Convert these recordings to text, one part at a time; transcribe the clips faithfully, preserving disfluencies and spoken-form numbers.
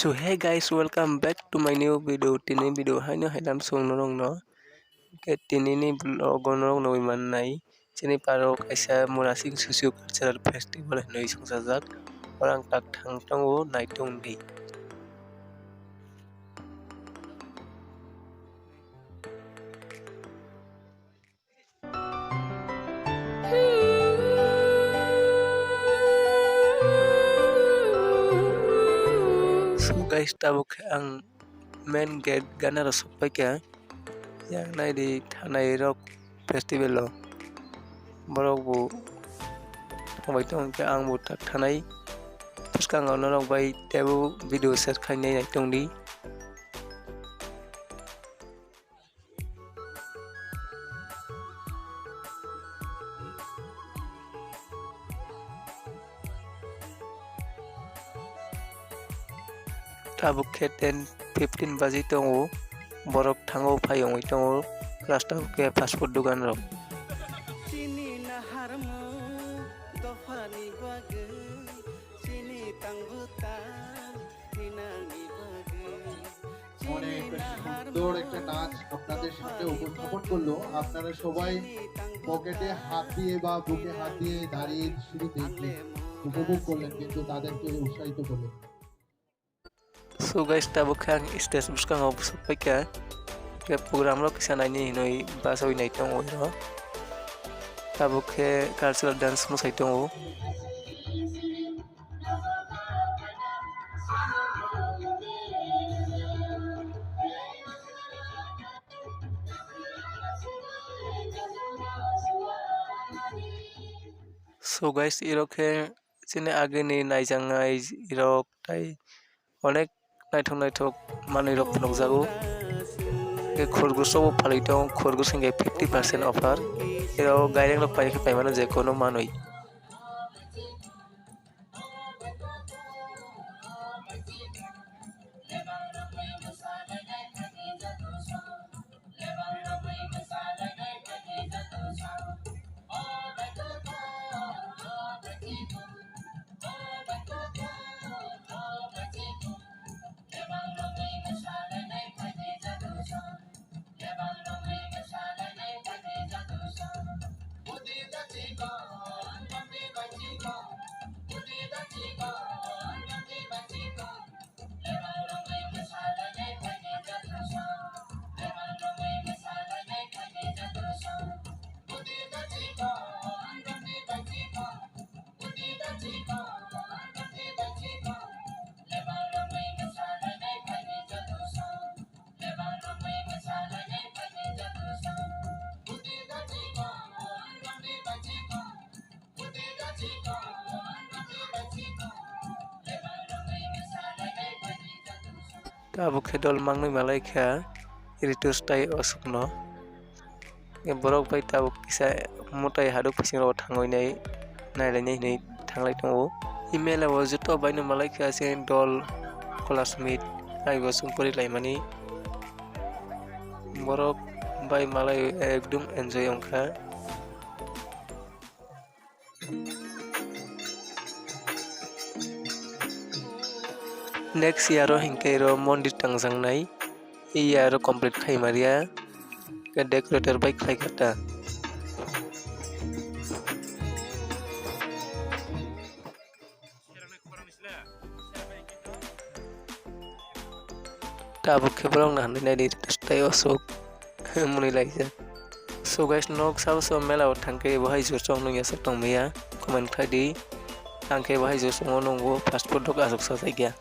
So hey guys, welcome back to my new video. Tini video haino hailam song norok no. Ke tini ni vlog o norok nugwi mannai. Chini paro kaisa Murasing Socio Cultural Festival hinwi songchajak. Orang tak thang tongo naitung di. So guys, tabuk khe ang main gate ganaro sokpaikha. Yang naidi thanai rok festival o. Borok bo thangbai tong khe ang bo tak thanai. Bwskango norok bai teibo video share khainai nai tongdi. Tabuk khe ten fifteen baji tongo, borok thango phai wngwi tongo, rasta o khe fast food dogan rok. Chini naharmung dophani bagwi, chini tangbuta ninani bagwi. অনেক সুন্দর একটা নাচ আপনাদের সামনে উপস্থাপন করলো। আপনারা সবাই পকেটে হাত দিয়ে বা বুকে হাত দিয়ে দাঁড়িয়ে শুধু দেখলেন, উপভোগ করলেন, কিন্তু তাদেরকে উৎসাহিত করলেন। So guys, tabuk khe ang stage bwskango sokpaikha. Khe program rok kisa naini hinwi bachoi nai tongo oro. Tabuk khe cultural dance mwsai tongo. So guys, iro khe chini agini naijaknai rok tai onek naithok naithok manwi rok phunukjago. Khe khorgoso bo phalwi tongo, khorgoso hinkhe fifty percent offer. Iro gaireng rok pai khe paimano je kono manwi. Tabuk khe dol mangwi malai kha Ritus tai Aswkno. Borok bai tabuk kisa mwtai haduk bising rogo thangwi nai, nailainai hinwi thanglai tongo. Email o joto baino malai kha chini dol classmate aibo chwng porilaimani. Borok bai malai ekdum enjoy wngkha. Next year o hinkhe ro mondir tangjaknai, ei year o complete khai mariya, khe decorator bai khlai kha ta. Tabuk khe borok no hinwi naidi, tei Aswk mwnwi laijak. So guys, nok sabo sabo mela o thangkhe bo hai jor chong nung yasuk tong maya, comment khai di. Ang khe bo hai jor chongo nungo, fast food rok aswk sajak ya.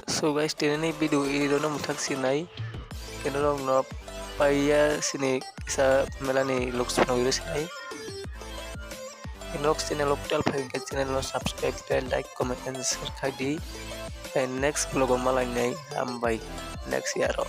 So guys, tini ni video iro no mwthak sinai, ino rok no paiya sini kisa melani looks phano iro sinai. Vlogs channel o twelve hai khe channel no subscribe tei like, comment and share khai di. Tei next vlog o malai nai, hambai next year o.